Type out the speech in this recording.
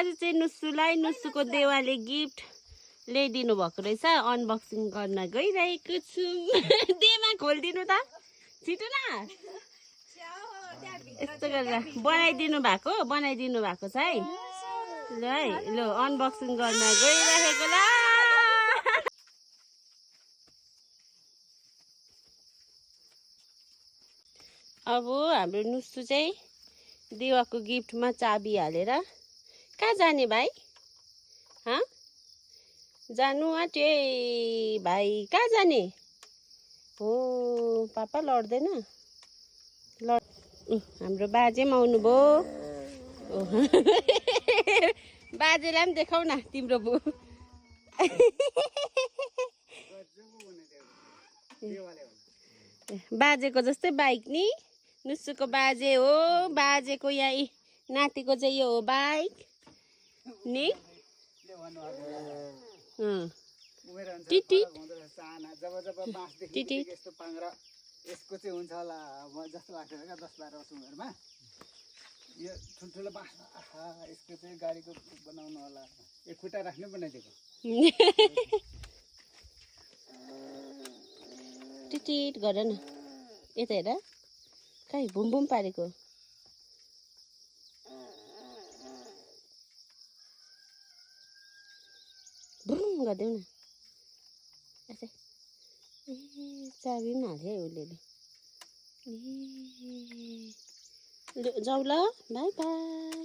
आज चाहिँ नुस्सुलाई नुस्सुको देवाले गिफ्ट ल्याइदिनु भएको रहेछ। अनबक्सिङ गर्न गइरहेको छु। देमा खोलिदिनु त छिटो न। यस्तो गरेर बनाइदिनु भएको छ है। ल है ल अनबक्सिङ गर्न गइरहेको ल। अब हाम्रो नुस्सु चाहिँ देवाको गिफ्टमा चाबी हालेर कहाँ जाने भाइ? जानु आँट्यो भाइ, कहाँ जाने हो? पापा लड्दैन हाम्रो बाजे पनि आउनुभयो। बाजेलाई पनि देखाउ न तिम्रो बु। बाजेको जस्तै बाइक नि, नुस्सुको बाजे हो। बाजेको यहाँ नातिको चाहिँ यो हो बाइक नि। यसको चाहिँ हुन्छ होला जस्तो लाग्छ क्या 10-12 वर्ष उमेरमा। यो ठुल्ठुलो बाँस यसको चाहिँ गाडीको बनाउनु होला। एक खुट्टा राख्ने बनाइदिएको। टिटिट गर न यता हेर खै भुम भुम पारेको। भुम गरिदेऊ न। चाबी पनि हाल्यो है उसले। जाऊ ल, बाई बाई।